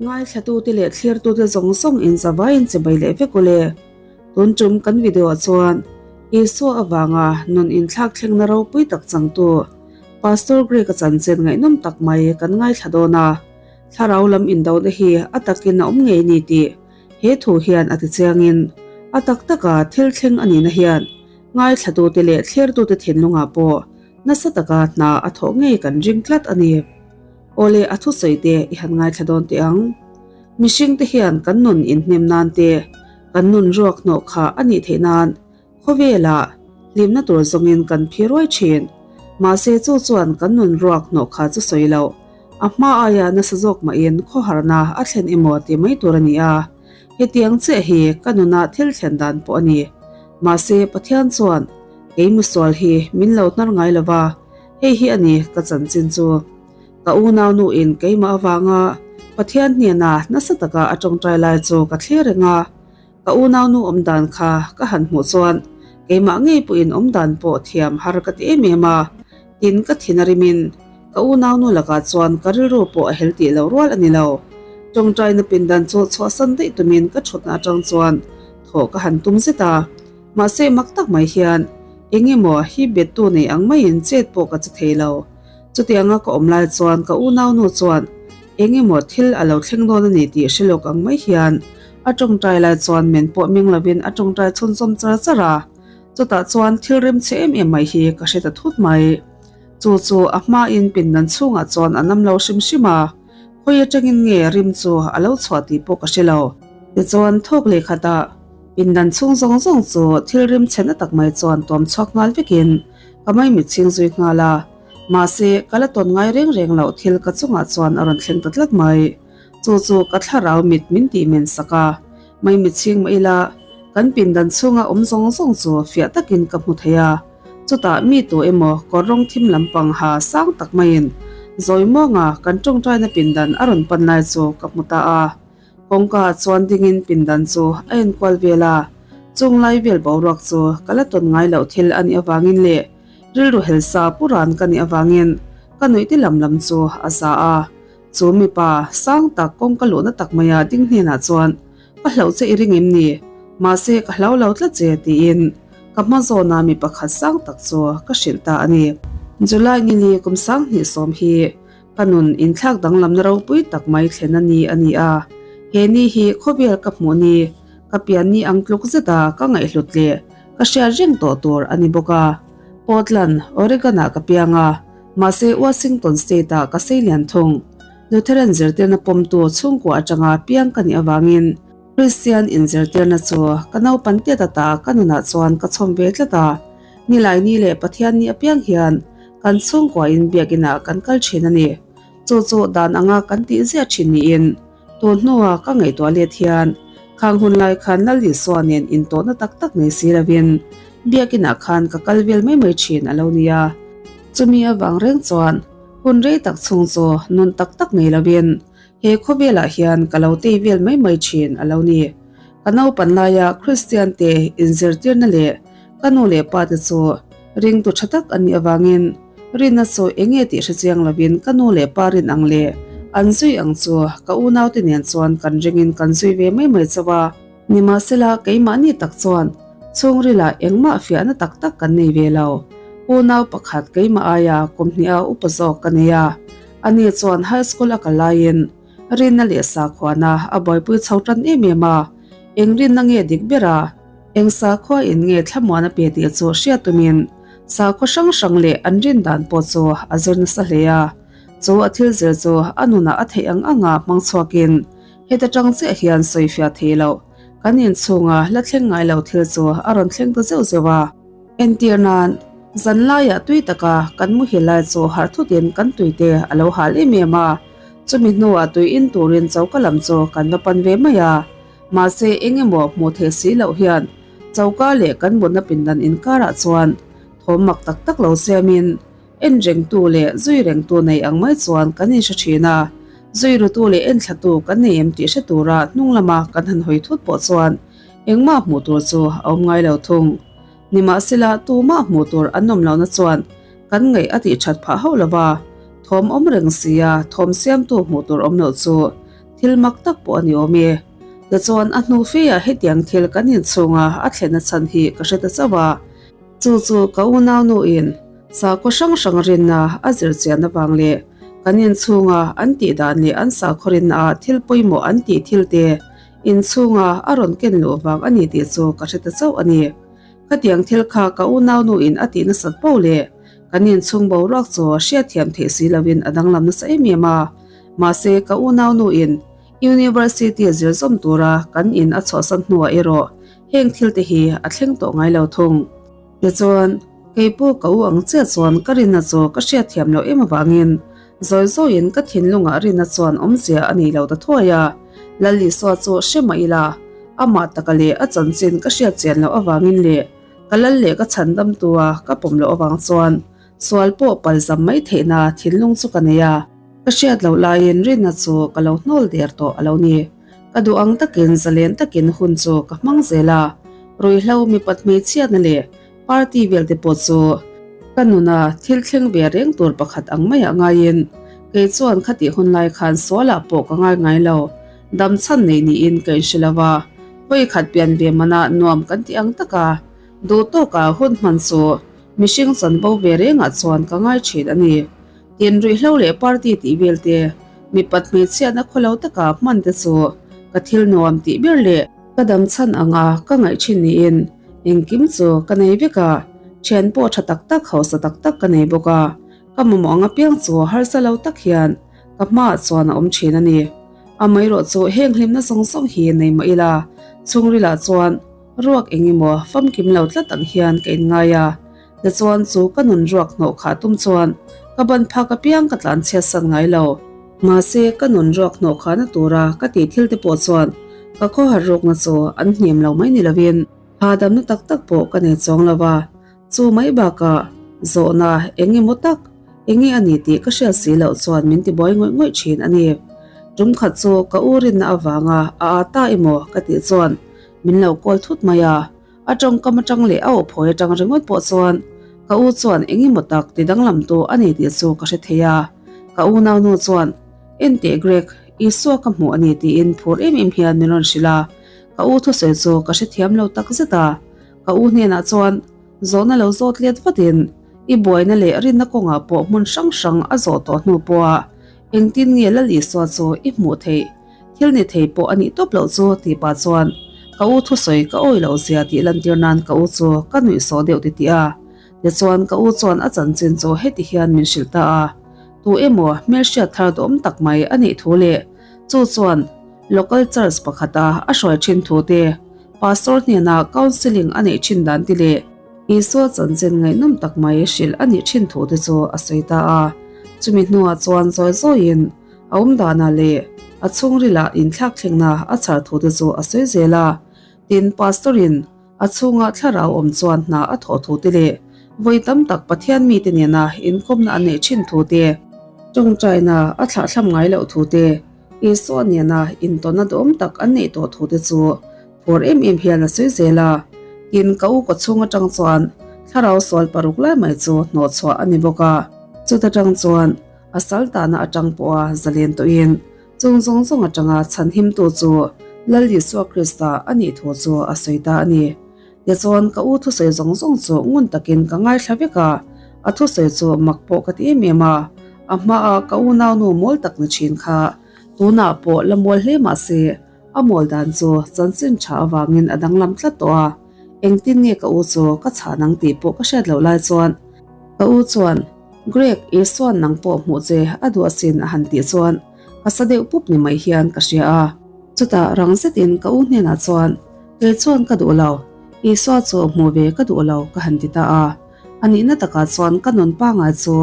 Ngaithlatute leh thlirtute zawng zawng in zavaiin chibai leh vek ule. Tun tum kan video ah chuan Isua avanga nun inthlak thlengna ropui tak changtu Pastor Greg-a chanchin ngaihnawm tak mai kan ngaithla dawn a. Thlarau lam indona hi a takin a awm ngei ni tih he thu hian a tichiangin a tak taka thil thleng a nihna hian ngaithlatute leh thlirtute thinlungah pawh nasa taka hna a thawh ngei kan ring tlat a ni. Awle a thusawi te i han ngaithla dawn teh ang. Mihring te hian kan nun inhnem nan te, kan nun ruak hnawh kha a nih theih nan khawvelah hlimna tur zawngin kan phi ruai thin. Mahse chu chuan kan nun ruak hnawh kha chu sawi loh. A hma aia nasa zawk mahin khawharna a thlen emaw ti mai tur a ni a. Hetiang chiah hi ka nuna thil thlen dan pawh a ni. Mahse Pathian chuan kei misual hi min lo hnar ngai lova, Hei hi a ni ka chanchin chu. Ka unaunu in keimah avanga Pathian hnena nasa taka a tawngtai lai chu ka thlir reng a. Ka unaunu awm dan kha ka han hmuh chuan keimah ngei pawhin awm dan pawh thiam har ka ti em em a. Tin ka thin a rimin ka unaunu lakah chuan ka rilru pawh a hel tih lo rual a ni lo. Tawngtaina pindan chu chhuahsan daih tumin ka thutna atang chuan thawh ka han tum zet a. Mahse mak tak mai hian eng emaw hi bettu nei ang maiin chet pawh ka che thei lo. Chutianga ka awm lai chuan ka unaunu chuan eng emaw thil a lo thleng dawn a ni tih hre lawk ang mai hian a tawngtai lai chuan men pawh meng lovin a tawngtai chhunzawm char char a. Chutah chuan thil rem che em em mai hi ka hre ta thut mai. Chu chu a hmain pindan chhungah chuan a nam lo hrim hrim a, khawi atangin nge rim chu a lo chhuah tih pawh ka hre lo. Tichuan thawk leh khatah Pindan chhung zawng zawng chu thil rim chhe na tak mai chuan tuam chhuak nghal vekin ka maimit chhing zui nghal a, mahse ka la tawn ngai reng reng loh thil ka chungah chuan a rawn thleng ta tlat mai. Chu chu ka thlarau mit min tih men sak a, maimit chhing mah ila kan pindan chhunga awm zawng zawng chu fiah takin ka hmu thei a, chutah mi tu emaw kawr rawng thim lampang ha sang tak maiin zawi muanga kan tawngtaina pindan a rawn pan lai chu ka hmu ta a. Kawngka ah chuan dingin pindan chu a enkual vel a, chung lai vel boruak chu ka la tawn ngai loh thil a nih avangin leh rilru helsa puran ka nih avangin ka nuih te lam lam chu a za a. Chu mipa sang tak kawngka luhna tak maia ding hnenah chuan ka hlauh che i ring em ni? Mahse ka hlau lo tlat che tiin ka hma zawna mi pakhat sang tak chu ka hrilh ta a ni. July nili kum 2010 hi Ka nun inthlak danglamna ropui tak mai thlen a ni a ni a, he ni hi khawvel ka hmuh ni, ka pian ni ang tluk zeta ka ngaihhlut leh ka hriat reng tawh tur a ni bawk a. Portland, Oregon-ah ka piang a, mahse Washington State-ah ka sei lian thung. Lutheran zirtirna pawmtu chhungkua atanga piang ka nih avangin Kristian inzirtirna chu ka naupan tiat ata ka nunah chuan ka chhawm ve tlat a. Nilaini leh Pathianni apiang hian kan chhungkuain biakinah kan kal thin a ni. Chu chu dan anga kan tih ziah thin niin tun hnua ka ngaihtuah let hian khang hun lai khan Lal Isua nen intawhna tak tak nei si lovin biakinah khan ka kal vel mai mai thin a lo nia. Chumi avang reng chuan hun rei tak chhung chu nun tak tak nei lovin he khawvelah hian ka lo tei vel mai mai thin a lo ni. Ka naupan laia Kristian te inzirtirna leh Ka nu leh pa te chu ringtu tha tak an nih avangin rinna chu eng nge tih hre chiang lovin ka nu leh pa rin ang leh an zui ang chu ka unaute nen chuan kan ringin kan zui ve mai mai chauh a. Nimahsela keimahni tak chuan chhungrilah engmah fiahna tak tak kan nei ve lo. Unau pakhat keimah aia kum hniha upa zawk ka nei a, ani chuan high school a kal laiin rinna leh sakhuana a buaipui chho tan em em a, eng rinna nge dik bera? Eng sakhua in nge thlamuan a pe tih chu hriat tumin sakhaw hrang hrang leh an rin dan pawh chu a zir nasa hle a. Chu a thil zir chu a nunah a theih ang anga hmang chhuakin heta tang chiah hian sawifiah thei loh kan inchhunga la thleng ngai lo thil chu a rawn thleng ta zeuh zeuh a. Entir nan, zan laiah tui taka kan muhil lai chu harh thutin kan tuite a lo hal em em a, chumi hnuah tui in turin choka lam chu kan va pan ve mai a. Mahse eng emaw hmuh theih si loh hian choka leh kan mutna pindan inkarah chuan thawm mak tak tak lo siamin en rengtu leh zui rengtu nei ang mai chuan kan inhre thin a, zui rutu leh enthlatu kan nei em tih hre tura hnung lama kan han hawi thut pawh chuan engmah hmuh tur chu a awm ngai lo thung. Nimahsela tumah hmuh tur an awm lohna chuan kan ngaih a tih that phah hauh lo va, thawm awm reng sia thawm siamtu hmuh tur awm loh chu. Thil mak tak pawh a ni awm e. Tichuan a hnu feia hetiang thil kan inchhunga a thlenna chhan hi ka hre ta chauh a. Chu chu ka unaunu in sakhaw hrang hrang rinna a zir chian avang leh kan inchhunga an tih dan leh an sakhaw rinna ah thil pawimawh an tih thil te inchhunga a rawn ken luh vang a ni tih chu ka hre ta chauh a ni. Khatiang thil kha ka unaunu in a tih nasat poh leh kan inchhung boruak chu hriatthiam theih si loin a danglam nasa em em a. Mahse ka unaunu in University zir zawm tura kan in a chhuahsan hnuah erawh heng thil te hi a thleng tawh ngai lo thung. Tichuan, kei pawh ka u ang chiah chuan ka rinna chu ka hriatthiam loh em avangin zawi zawiin ka thinlungah rinna chuan awmzia a nei lo ta thuai a. Lal Isua chu hre mah ila, amah taka leh a chanchin ka hriatchian loh avangin leh ka lal leh ka chhandamtua ka pawm loh avang chuan sual pawh palzam mai theihna thinlung chu ka nei a. Ka hriat loh laiin rinna chu ka lo hnawl der tawh a lo ni. Ka duh ang takin zalen takin hun chu ka hmang zel a, ruihhlo mipat hmeichhiatna leh party vel te pawh chu ka nuna thil thleng ve reng tur pakhat ang maiah ngaiin kei chuan khatih hun lai khan sualah pawh ka ngai ngai lo, dam chhan nei niin ka inhre lo a, vawi khat pian ve manah nuam kan ti ang taka duh tawka hun hman chu mihring chanvo ve rengah chuan ka ngai thin a ni. Tin, ruihhlo leh party tih vel te, mipat hmeichhiatna khawlo taka hman te chu ka thil nuam tih ber leh ka dam chhan anga ka ngaih thin niin engkim chu ka nei vek a, thian pawh tha tak tak hausa tak tak ka nei bawk a, ka mamawh ang apiang chu harsa lo tak hian ka hmaah chuan a awm thin a ni. Amaherawh chu heng hlimna zawng zawng hi nei mah ila chhungrilah chuan ruak eng emaw famkim lo tlat ang hian ka inngai a. Tichuan chu ka nun ruak hnawh khah tum chuan ka ban phak apiang ka tlan chhiat san ngai lo. Mahse ka nun ruak hnawh khahna tura ka tih thil te pawh chuan ka khawhar rukna chu an hnem lo mai ni lovin hahdamna tak tak pawh ka nei chuang lo va. Chu mai bakah zawhna eng emaw tak eng nge a ni tih ka hriat si loh chuan min tibuai ngawih ngawih thin a ni. Tum khat chu ka u rinna avanga a â ta emaw ka tih chuan min lo call thut mai a. A tawngkam atang leh a awphawi atang ringawt pawh chuan ka u chuan eng emaw tak ti danglam tu a ni tih chu ka hre thei a. Ka unaunu chuan, Enteh Greg, Isua ka hmuh a ni tiin phur em em hian min rawn hrilh a. Ka u thusawi chu ka hrethiam lo tak zet a. Ka u hnenah chuan zawhna lo zawt let vatin i buaina leh rinna kawngah pawh hmun hrang hrang a zawh tawh hnu pawha engtin nge Lal Isua chu i hmuh theih? Thil ni thei pawh a nih tawp loh chu tih pah chuan ka u thusawi ka awi loh zia tih lantir nan ka u chu ka nuih sawh deuh ti tih a. Tichuan ka u chuan a chanchin chu heti hian min hrilh ta a, Tu emaw hmelhriat thar duhawm tak mai a nih thu leh chu chuan local church pakhata a hruai thin thu te, pastor hnena counselling a neih thin dan te leh Isua chanchin ngaihnawm tak mai hrilh a nih thin thu te chu a sawi ta a. Chumi hnuah chuan zawi zawiin A awm danah leh a chhungrilah inthlak thlengna a chhar thu te chu a sawi zel a. Tin, Pastor-in a chhunga thlarau awm chuan hna a thawh thu te leh vawi tam tak Pathian mite nena inkawmna an neih thin thu te, tawngtaina a thlahthlam ngai loh thu te, Isua nena intawnna duhawm tak an neih tawh thu te chu phur em em hian a sawi zel a. Tin, ka u ka chhung atang chuan thlarau sual paruk lai mai chu hnawhchhuah a ni bawk a. Chuta tang chuan A sal tahna atang pawha zalen tawhin chung zawng zawng atanga chhanhimtu chu Lal Isua Krista a nih thu chu a sawi ta a ni. Tichuan ka u thusawi zawng zawng chu ngun takin ka ngaithla vek a, a thusawi chu mak pawh ka ti em em a, a hmaa ka unaunu mawl tak ni thin kha tunah pawh la mawl hle mah se a mawl dan chu chanchin tha avangin a danglam tlat tawh a, engtin nge ka u chu ka chhan ang tih pawh ka hriat loh lai chuan ka u chuan Greg, Isua'n nang pawh hmuh che a duh asin a han tih chuan ka sa deuh pup ni mai hian ka hria a. Chutah rang zetin ka u hnenah chuan, Kei chuan ka duh lo, Isua chu hmuh ve ka duh lo ka han ti ta a. A nihna takah chuan ka nun pangai chu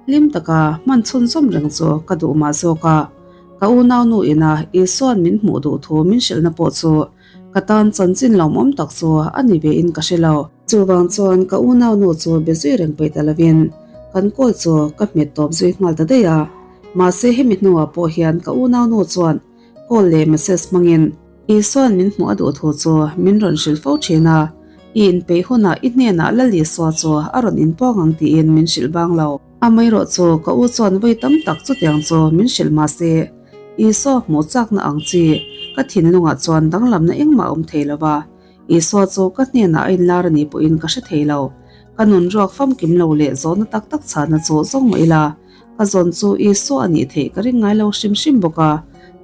hlim taka hman chhunzawm reng chu ka duh mah zawk a. Ka unaunu ina Isua'n min hmuh duh thu min hrilhna pawh chu ka tan chanchin lawmawm tak chu a ni vein ka hre lo. Chuvang chuan ka unaunu chu be zui reng peih ta lovin kan call chu ka hmet tawp zui nghal ta daih a. Mahse hemi hnuah pawh hian ka unaunu chuan call leh message hmangin Isua'n min hmuh a duh thu chu min rawn hrilh fo thin a, i inpeih hunah i hnenah Lal Isua chu a rawn inpuang ang tiin min hrilh bang lo. Amaherawh chu ka u chuan vawi tam tak chutiang chu min hrilh mahse. Isua hmuh chakna ang chi ka thinlungah chuan danglamna engmah a awm thei lo va, Isua chu ka hnenah a inlar a nih pawhin ka hre thei lo. Ka nun ruak famkim lo leh zawhna tak tak chhahna chu zawng mah ila, ka zawn chu Isua a nih theih ka ring ngai lo hrim hrim bawk a,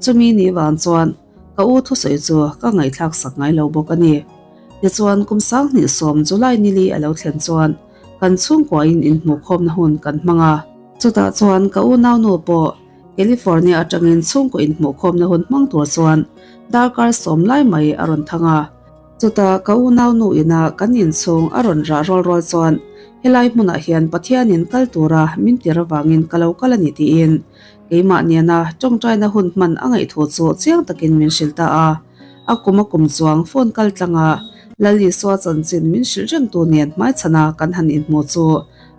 chumi nih vang chuan ka u thusawi chu ka ngaihthlak sak ngai lo bawk a ni. Tichuan kum 2010 July nili a lo thlen chuan kan chhungkuain inhmuhkhawmna hun kan hmang a. Chutah chuan ka unaunu pawh California atangin chhungkaw inhmuhkhawmna hun hmang tur chuan darkar sawm lai mai a rawn thang a. Chutah ka unaunu ina kan inchhung a rawn rah rual rual chuan helai hmunah hian Pathianin kal tura min tir avangin ka lo kal a ni tiin keimah nena tawngtaina hun hman a ngaih thu chu chiang takin min hrilh ta a. A kum a kum chuang phone kal tlanga Lal Isua chanchin min hrilh rengtu nen hmaichhana kan han inhmuh chu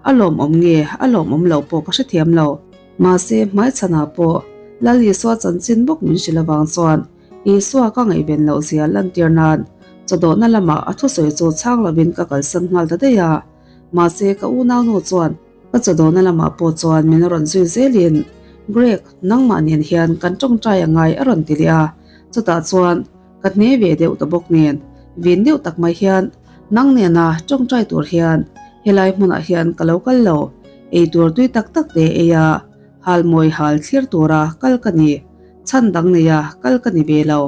a lawmawm nge a lawmawm lo pawh ka hrethiam lo. Mahse, hmaichhanah pawh Lal Isua chanchin bawk min hrilh avang chuan Isua ka ngaihven loh zia lantir nan chawdawhna lamah a thusawi chu chhang lovin ka kalsan nghal ta daih a. Mahse, ka unaunu chuan ka chawdawhna lamah pawh chuan min rawn zui zelin, Greg, nangmah nen hian kan tawngtai a ngai a rawn ti leh a. Chutah chuan ka hne ve deuh ta bawk nen, vin deuh tak mai hian nang nena tawngtai tur hian helai hmunah hian ka lo kal lo. Ei tur tui tak tak te ei a, hal mawi hal thlir tura kal ka ni. Chhan dang neia kal ka ni ve lo.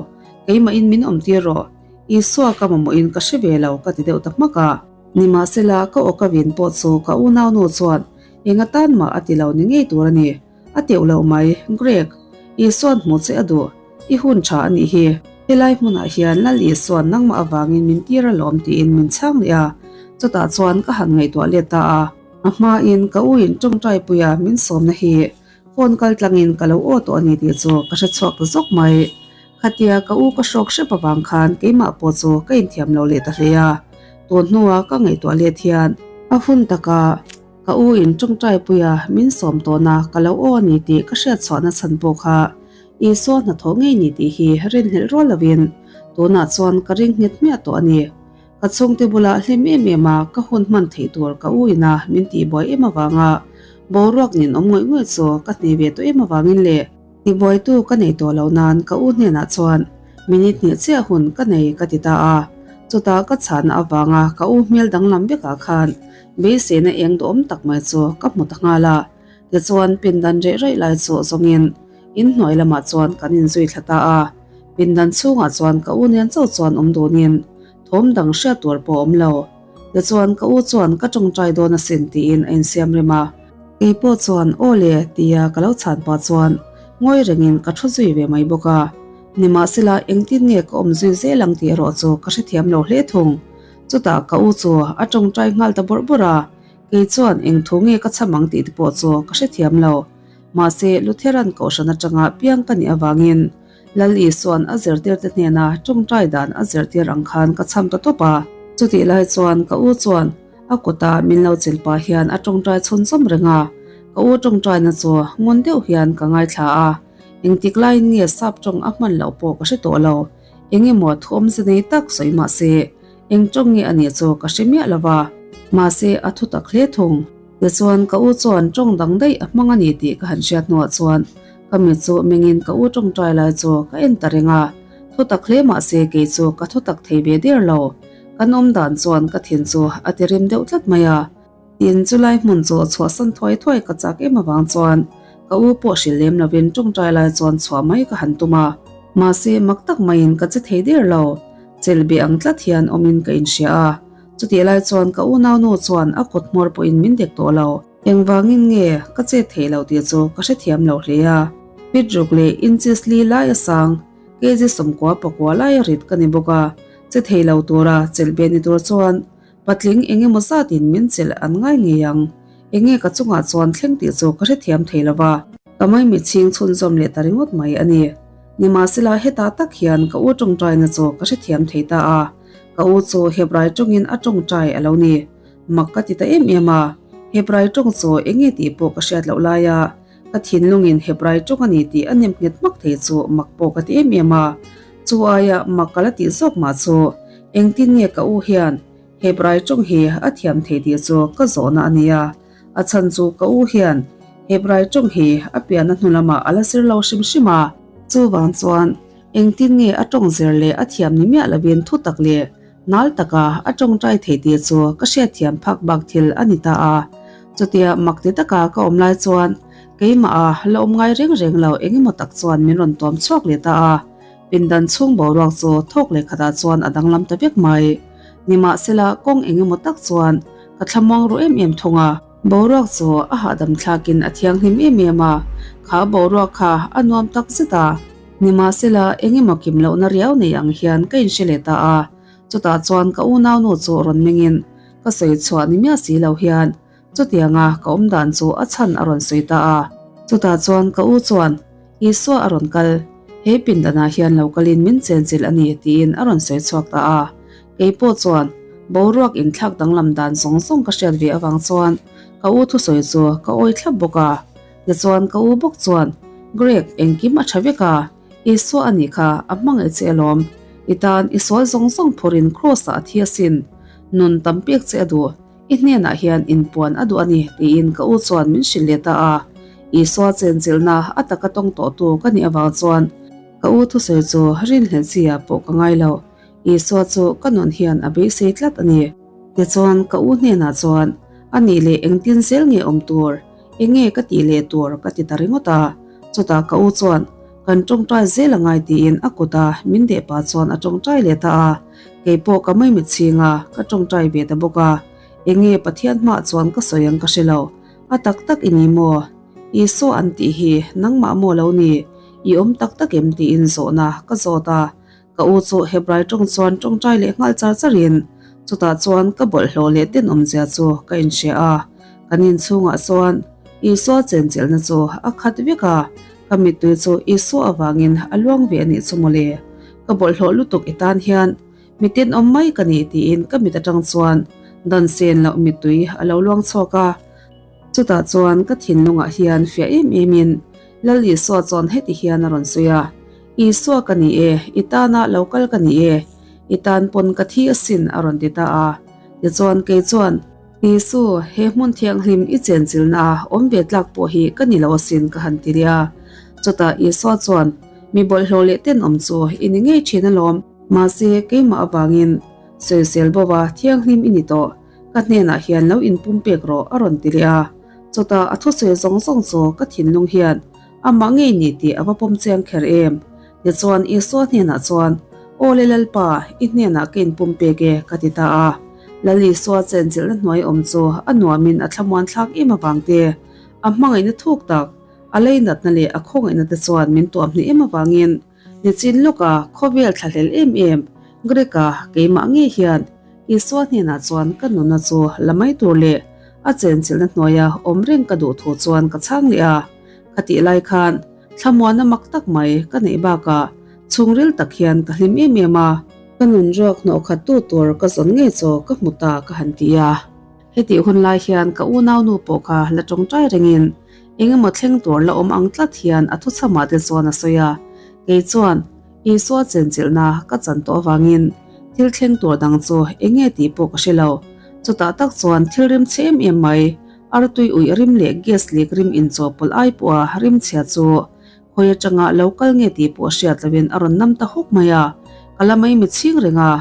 Keimahin min awm tir rawh. Isua ka mamawhin ka hre ve lo ka ti deuh ta hmak a. Nimahsela ka aw ka vin pawh chu ka unaunu chuan eng atan mah a ti lo ni ngei tur a ni. A teuh loh mai, Greg. Isua'n hmuh che a duh. I hun tha a nih hi. Helai hmunah hian Lal Isua'n nangmah avangin min tir alawm tiin min chhang leh a. Chutah chuan ka han ngaihtuah let ta a. A hmain ka u in tawngtai puia min sawmna hi phone kal tlangin ka lo aw tawh a ni tih chu ka hre chhuak ta zawk mai. Khatia ka u ka hrawk hrep avang khan keimah pawh chu ka inthiam lo leh ta hle a. Tun hnua ka ngaihtuah let hian a hun taka ka u in tawngtai puia min sawm tawhna ka lo aw a ni tih ka hriat chhuahna chhan pawh kha Isua hnathawh ngei ni tih hi rinhlelh rual lovin tunah chuan ka ring nghet hmiah tawh a ni. Ka chhungte bulah hlim em em a ka hun hman theih tur ka u ina min tihbuai em avanga boruak nin awm ngawih ngawih chu ka hne ve tawh em avangin leh tihbuaitu ka nei tawh loh nan ka u hnenah chuan minute hnih chiah hun ka nei ka ti ta a. Chutah ka chhahna avanga ka u hmel danglam vekah khan beiseina eng duhawm tak mai chu ka hmu ta nghal a. Tichuan pindan reh raih lai chu zawngin inhnuai lamah chuan kan inzui thla ta a. Pindan chhungah chuan ka u nen chauh chuan awm dunin thawm dang hriat tur pawh a awm lo. Tichuan ka u chuan ka tawngtai dawn asin tiin a insiam rem a. Kei pawh chuan aw le tia ka lo chhan pah chuan ngawi rengin ka thu zui ve mai bawk a. Nimahsela engtin nge ka awm zui zel ang tih erawh chu ka hrethiam lo hle thung. Chutah ka u chu a tawngtai nghal ta bawrh bawrh a, kei chuan eng thu nge ka cham ang tih te pawh chu ka hrethiam lo. Mahse Lutheran kohhran atanga piang ka nih avangin Lal Isua'n a zirtirte hnena tawngtai dan a zirtir ang khan ka cham ta tawp a. Chutih lai chuan ka u chuan a kuta min lo chil pah hian a tawngtai chhunzawm reng a, ka u tawngtaina chu ngun deuh hian ka ngaithla a, engtik laiin nge sap tawng a hman loh pawh ka hre tawh lo, eng emaw thu awmze nei tak sawi mah se eng tawng nge a nih chu ka hre miah lo va, mahse a thu tak hle thung. Tichuan ka u chuan tawng dang daih a hmang a ni tih ka han hriat hnuah chuan Ka mit chu mengin ka u tawngtai lai chu ka en ta reng a, thu tak hle mah se kei chu ka thu tak thei ve der lo. Kan awm dan chuan ka thin chu a ti rim deuh tlat mai a. Tin, chulai hmun chu chhuahsan thuai thuai ka chak em avang chuan ka u pawh hrilh lem lovin tawngtai lai chuan chhuah mai ka han tum a. Mahse, mak tak maiin ka che thei der lo. Chelh be ang tlat hian awmin ka inhria a. Chutih lai chuan ka unaunu chuan a kut hmawr pawhin min dek tawh lo. Engvangin nge ka chet theih loh tih chu ka hrethiam lo hle a. Feet ruk leh inches li lai a sang, kg 94 lai a rit ka ni bawk a, che thei lo tura chelh ve ni tur chuan patling eng emaw zatin min chelh an ngai ngei ang. Enge ka chungah chuan thleng tih chu ka hrethiam thei lo va. Ka maimit chhing chhunzawm leh ta ringawt mai a ni. Nimahsela hetah tak hian ka u tawngtaina chu ka hrethiam thei ta a, ka u chu Hebrai tawngin a tawngtai a lo ni. Mak ka ti ta em em a, Hebrai tawng chu eng nge tih pawh ka hriat loh laia ka thinlungin Hebrai tawng a ni tih a nem nghet hmak thei chu mak pawh ka ti em em a. Chu aia mak ka la tih zawk mah chu engtin nge ka u hian Hebrai tawng hi a thiam thei tih chu ka zawhna a ni a. A chhan chu ka u hian Hebrai tawng hi a pianna hnu lamah a la zir lo hrim hrim a. Chuvang chuan engtin nge a tawng zir leh a thiam ni miah lovin thu tak leh nal taka a tawngtai thei tih chu ka hriatthiam phak bak thil a ni ta a. Chutia mak ti taka ka awm lai chuan keimah a la awm ngai reng reng lo eng emaw tak chuan min rawn tuam chhuak leh ta a. Pindan chhung boruak chu thawk leh khatah chuan a danglam ta vek mai. Nimahsela kawng eng emaw tak chuan ka thlamuang ru em em thung a. Boruak chu a hahdam thlakin a thianghlim em em a, kha boruak kha a nuam tak zet a. Nimahsela eng emaw kim lohna riau nei ang hian ka inhre leh ta a. Chutah chuan ka unaunu chu rawn mengin ka sawi chhuah ni miah si lo hian Chutianga ka awm dan chu a chhan a rawn sawi ta a. Chutah chuan ka u chuan, Isua a rawn kal, he pindanah hian lo kalin min chenchilh a ni, tiin a rawn sawi chhuak ta a. Kei pawh chuan boruak inthlak danglam dan zawng zawng ka hriat ve avang chuan ka u thusawi chu ka awi thlap bawk a. Tichuan ka u bawk chuan, Greg, engkim a tha vek a, Isua a nih kha, a hmangaih che alawm. I tan i sual zawng zawng phawrhin Kraws-ah a thi asin. Nun tam pek che a duh. I hnenah hian inpuan a duh a ni, tiin ka u chuan min hrilh leh ta a. Isua chenchilhna a taka tawng tawhtu ka nih avang chuan ka u thusawi chu rinhlelh chi ah pawh ka ngai lo. Isua chu ka nun hian a beisei tlat a ni. Tichuan ka u hnenah chuan, A nih leh engtin zel nge awm tur? Enge ka tih leh tur? ka ti ta ringawt a. Chutah ka u chuan, Kan tawngtai zel a ngai tiin a kuta min deh pah chuan a tawngtai leh ta a. Kei pawh ka mai mitchhing a, ka tawngtai ve ta bawk a. Enge Pathian hmaah chuan ka sawi ang ka hre lo. A tak tak i ni maw? Isua an tih hi nangmah maw lo ni? I awm tak tak em tiin zawhna ka zawt a. Ka u chu Hebrai tawng chuan tawngtai leh nghal char charin chutah chuan ka bawlhhlawh leh tenawmzia chu ka inhria a. Kan inchhungah chuan Isua chenchilhna chu a khat vek a, ka mittui chu Isua avangin a luang ve a nih chu mawle. Ka bawlhhlawh lutuk i tan hian mi tenawm mai ka ni tiin ka mit atang chuan dan sen loh mittui a lo luang chhuak a. Chutah chuan ka thinlungah hian fiah em emin Lal Isua chuan heti hian a rawn sawi a, Isua ka ni e, i tana lo kal ka ni e, i tan pawn ka thi asin a rawn ti ta a. Tichuan kei chuan, Isu, he hmun thianghlim i chenchilna a awm ve tlak pawh hi ka ni lo asin ka han ti leh a. Chutah Isua chuan, Mi bawlhhlawh leh tenawm chu i ni ngei thin alawm. Mahse, keimah avangin sawisel bova thianghlim i ni tawh, ka hnenah hian lo inpumpek rawh a rawn ti leh a. Chutah a thusawi zawng zawng chu ka thinlung hian Amah ngei ni tih a va pawm chiang kher em? Tichuan Isua hnenah chuan, Aw le Lalpa, i hnenah ka inpumpek e, ka ti ta a. Lal Isua chenchilhna hnuai awm chu a nuamin a thlamuan thlak em avang te, a hmangaihna thuk tak, a leinatna leh a khawngaihna te chuan min tuam hneh em avangin, Nichin lawka khawvel thlahlel em em Greka keimah ngei hian Isua hnenah chuan ka nunna chu la mai tur leh a chenchilhna hnuaia awm reng ka duh thu chuan ka chhang leh a. Ka tih lai khan thlamuanna mak tak mai ka neih bakah chhungril tak hian ka hlim em em a. Ka nun ruak hnawh khat tu tur ka zawn ngei chaw ka hmu ta ka han ti a. Hetih hun lai hian ka unaunu pawh kha la tawngtai rengin eng emaw thleng tur la awm ang tlat hian a thuchhamah te chuan a sawi a. Kei chuan Isua chenchilhna ka chan tawh avangin thil thleng tur dang chu eng nge tih pawh ka hre lo. Chutah tak chuan thil rim chhe em em mai, artui uih rim leh gas leak rim inchawhpawlh ai pawha rim chhia chu Khawi atanga lo kal nge tih pawh hriat loin a rawn nam ta hawk mai a, ka la mai mitchhing reng a.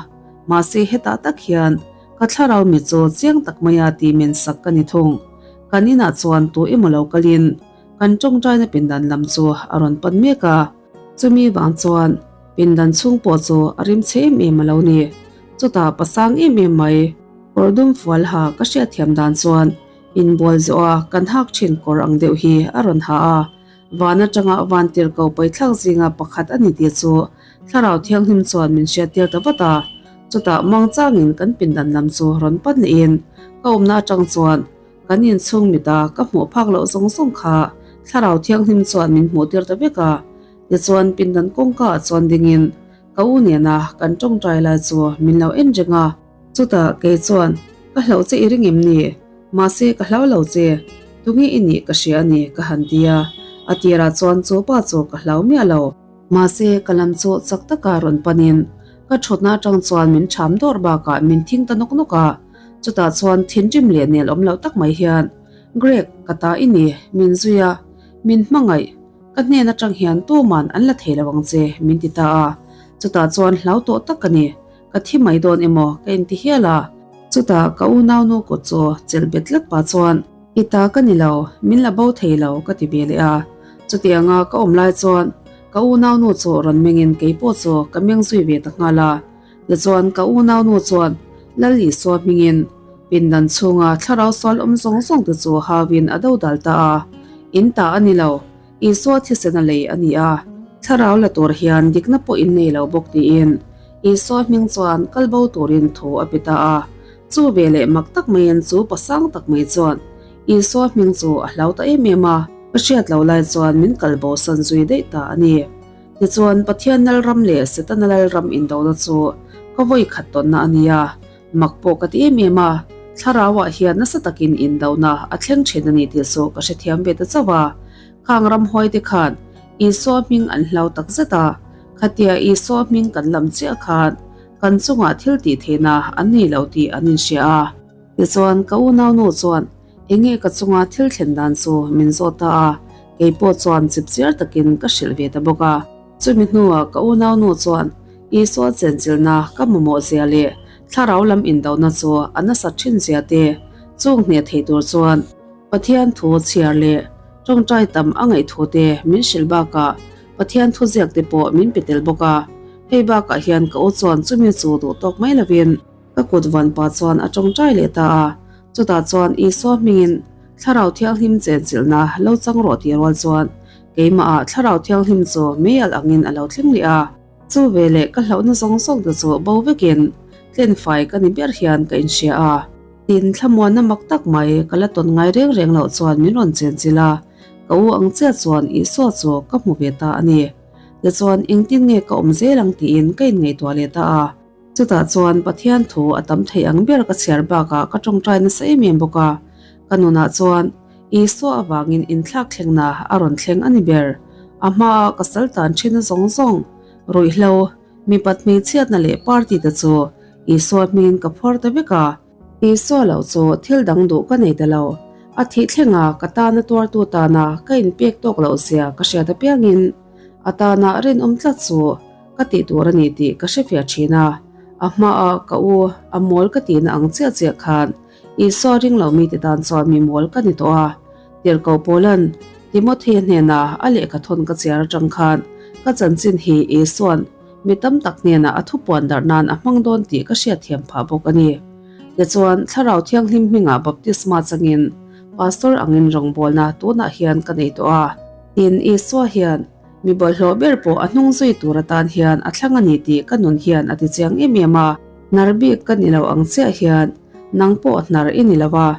Mahse hetah tak hian ka thlarau mi chu chiang tak maia tih men sak ka ni thung. Kan inah chuan tu emaw lo kalin kan tawngtaina pindan lam chu a rawn pan mek a. Chumi vang chuan pindan chhung pawh chu a rim chhe em em a lo ni. Chutah pasang em em mai kawr dum fual ha ka hriatthiam dan chuan inbual zawh a kan hak thin kawr ang deuh hi a rawn ha a. Van atanga vantirhko paithlak zinga pakhat a ni tih chu Thlarau Thianghlim chuan min hriattir ta vat a. Chutah muangchangin kan pindan lam chu rawn pan lehin ka awmna atang chuan kan inchhung mita ka hmuh phak loh zawng zawng kha Thlarau Thianghlim chuan min hmuhtir ta vek a. Tichuan pindan kawngka ah chuan dingin ka u nena kan tawngtai lai chu min lo en reng a. Chutah kei chuan ka hlauh che i ring em ni? Mahse ka hlau lo che, tunge i nih ka hria a ni ka han ti a, a tirah chuan chu pa chu ka hlau miah lo. Mahse ka lam chu chak taka rawn panin ka thutna atang chuan min ṭham dawr bakah min thing ta nawk nawk a, chutah chuan thinrim leh nel awm loh tak mai hian, Greg, ka ta i ni, min zui a, min hmangaih. Ka hnen atang hian tuman an la thei lo ang che, min ti ta a. Chutah chuan hlau tawh tak ka ni. Ka thi mai dawn emaw ka inti hial a. Chutah ka unaunu kut chu chelh bet tlat pah chuan, I ta ka ni lo, min la bo thei lo, ka ti ve leh a. Chutianga ka awm lai chuan ka unaunu chu rawn mengin keipawh chu ka meng zui ve ta nghal a. Tichuan ka unaunu chuan Lal Isua hmingin pindan chhunga thlarau sual awm zawng zawng te chu hauin a dodal ta a. In ta a ni lo, Isua thisen a lei a ni a. Thlarau la tur hian dikna pawh in nei lo bawk tiin Isua hming chuan kal bo turin thu a pe ta a. Chu ve leh mak tak maiin chu pasang tak mai chuan Isua hming chu a hlau ta em em a. Ka hriat lo lai chuan min kal bosan zui daih ta a ni. Tichuan, Pathian Lalram leh Setana Lalram indona chu ka vawi khat tawnna a ni a, mak pawh ka ti em em a, thlarauah hian nasa takin indona a thleng thin a ni tih chu ka hrethiam ve ta chauh a. Khang ramhuaite khan Isua hming an hlau tak zet a, khatia Isua hming kan lam chiah khan kan chungah thil tih theihna an nei lo tih an inhria a. Tichuan, ka unaunu chuan Enge ka chunga thil thlen dan chu min zawt ta a, kei pawh chuan chipchiar takin ka hrilh ve ta bawk a. Chumi hnuah ka unaunu chuan Isua chenchilhna ka mamawh zia leh thlarau lam indona chu a nasat thin zia te chung hneh thei tur chuan Pathian thu chhiar leh tawngtai tam a ngaih thu te min hrilh bakah Pathian thu ziak te pawh min pe tel bawk a. Hei bakah hian ka u chuan chumi chu duh tawk mai lovin Ka kut van pa chuan a tawngtai leh ta a, chutah chuan Isua hmingin Thlarau Thianghlim chenchilhna lo chang rawh tih rual chuan keimahah Thlarau Thianghlim chu mei alh angin a lo thleng leh a. Chu veleh ka hlauhna zawng zawng te chu bo vekin tlenfai ka ni ber hian ka inhria a. Tin, thlamuanna mak tak mai ka la tawn ngai reng reng loh chuan min rawn chenchilh a, ka u ang chiah chuan Isua chu ka hmu ve ta a ni. Tichuan, engtin nge ka awm zel ang tiin ka inngaihtuah leh ta a. Chutah chuan Pathian thu a tam thei ang ber ka chhiar bakah ka tawngtai nasa em em bawk a, ka nunah chuan Isua avangin inthlak thlengna a rawn thleng a ni ber. A hmaa ka sal tan thin zawng zawng, ruihhlo, mipat hmeichhiatna leh party te chu Isua hmingin ka phuar ta vek a. Isua loh chu thil dang duh ka nei ta lo. A thih thlenga ka tana tuartu tana ka inpek tawk loh zia ka hriat apiangin a tana rinawm tlat chu Ka tih tur a ni tih ka hre fiah thin a, a hmaah ka u a mawl ka tihna ang chiah chiah khan Isua ring lo mite tan chuan mi mawl ka ni tawh a. Tirhkoh Paula'n Timothea hnenah a lehkha thawn ka chiar atang khan ka chanchin hi Isua'n mi tam tak hnenah a thupuan darh nan a hmang dawn tih ka hriatthiam phah bawk a ni. Tichuan, Thlarau Thianghlim hmingah baptisma changin Pastor angin rawngbawlna tunah hian ka nei tawh a. Tin, Isua hian Mi bawlhhlawh ber pawh a hnung zui tur atan hian a thlang a ni tih ka nun hian a ti chiang em em a. Hnar bik ka ni lo ang chiah hian nang pawh hnar i ni lo a,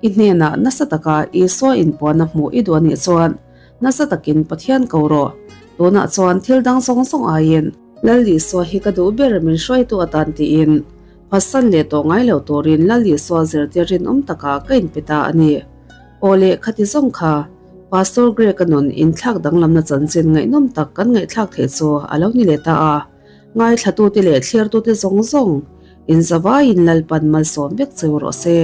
i hnenah nasa taka Isua inpuanna hmuh i duh a nih chuan nasa takin Pathian ko rawh. Tunah chuan thil dang zawng zawng aiin Lal Isua hi ka duh ber min hruaitu atan tiin phatsan leh tawh ngai lo turin Lal Isua zirtir rinawm takah ka inpe ta a ni. Aw leh khati zawng kha. Pastor Greg-a nun inthlak danglamna chanchin ngaihnawm tak kan ngaihthlak theih chu a lo ni leh ta a. Ngaithlatute leh thlirtute zawng zawng inzavaiin Lalpan malsawm vek cheu rawh se.